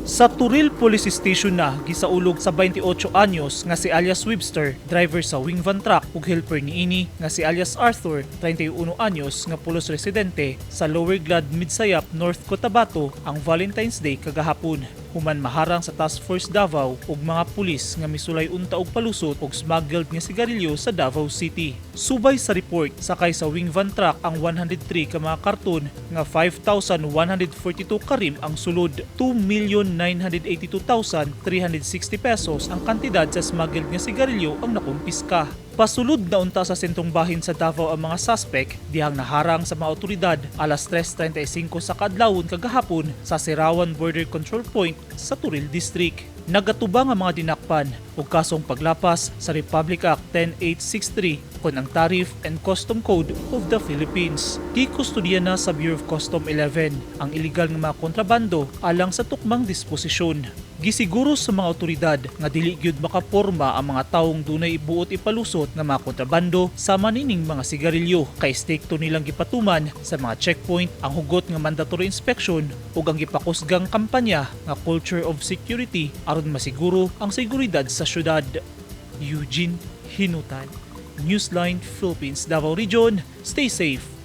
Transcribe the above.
Sa Toril Police Station na gisaulog sa 28 anyos nga si alias Webster, driver sa wing van truck, ug helper niini nga si alias Arthur, 31 anyos, nga pulos residente sa Lower Glad, Midsayap, North Cotabato ang Valentine's Day kagahapon. Human maharang sa Task Force Davao ug mga pulis nga misulay unta og palusot og smuggled nga sigarilyo sa Davao City. Subay sa report, sakay sa wing van truck ang 103 ka mga karton nga 5,142 ka rim ang sulod. 2,982,360 pesos ang kantidad sa smuggled nga sigarilyo ang nakumpiska. Pasulod na unta sa sentrong bahin sa Davao ang mga suspect dihang naharang sa mga otoridad alas 3:35 sa kaadlawon kagahapon sa Sirawan Border Control Point sa Toril District. Nagatubang ang mga dinakpan og kasong paglapas sa Republic Act 10863 kon ang Tariff and Custom Code of the Philippines. Gikustodiya na sa Bureau of Custom 11 ang illegal nga mga kontrabando alang sa tukmang disposisyon. Gisiguro sa mga otoridad nga dili gyud makaporma ang mga tawong dunay ibuot ipalusot nga mga kontrabando sama nining mga sigarilyo kay strikto nilang gipatuman sa mga checkpoint ang hugot nga mandatory inspection ug ang gipakusgang kampanya nga culture of security aron masiguro ang seguridad sa syudad. Eugene Hinutan, Newsline Philippines, Davao Region. Stay safe.